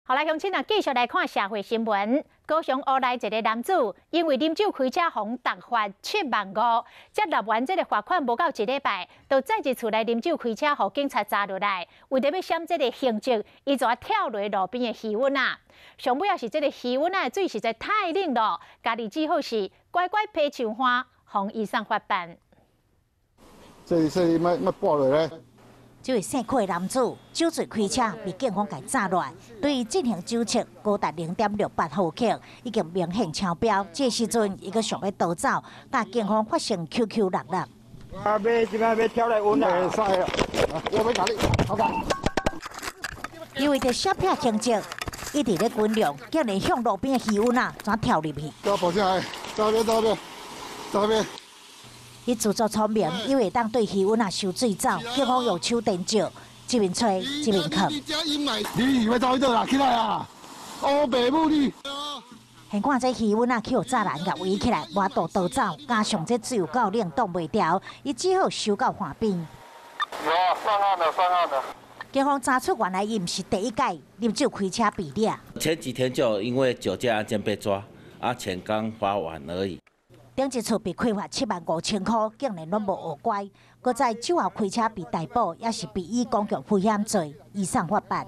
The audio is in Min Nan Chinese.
好來，鄉親啊，繼續來看社會新聞。高雄烏來一個男子因為啉酒開車，予人罰款7萬5，才納完這個罰款無夠一禮拜，就再一次來啉酒開車，予警察查落來。為著欲閃這個刑責，伊就跳落路邊的魚塭仔。上尾仔是這個魚塭仔的水實在太冷咯，家己只好是乖乖爬樹岸，予移送法辦。這這欲欲跋落咧。這位姓柯的男子酒醉開車，被警方共查落來，對伊進行酒測，高達0.68毫克，已經明顯超標。這時陣，伊閣想欲逃走，佮警方發生 Q Q 六六。啊！欲這擺欲跳來穩啦！會使啊！我欲共你，好吧？因為著閃避刑責，一直咧軍量，竟然向路邊的魚塭仔怎跳入去？走跑進來，這邊這邊這邊。伊自作聰明，以為會當對魚塭仔收水走，警方用手電照，這邊揣，這邊囥。你以為走去佗啦？起來啊！烏白母你！現看這魚塭仔去予柵欄共圍起來，無法度逃走，加上這水有夠冷，擋袂牢，伊只好收到岸邊。有啊，上岸了，上岸了。警方查出原來伊毋是第一擺啉酒開車被掠。前幾天就因為酒駕案件被抓，啊，錢剛花完而已。頂一次被開罰7萬5千箍，竟然攏無學乖，閣再酒後開車被逮捕，也是被以公共危險罪移送法辦。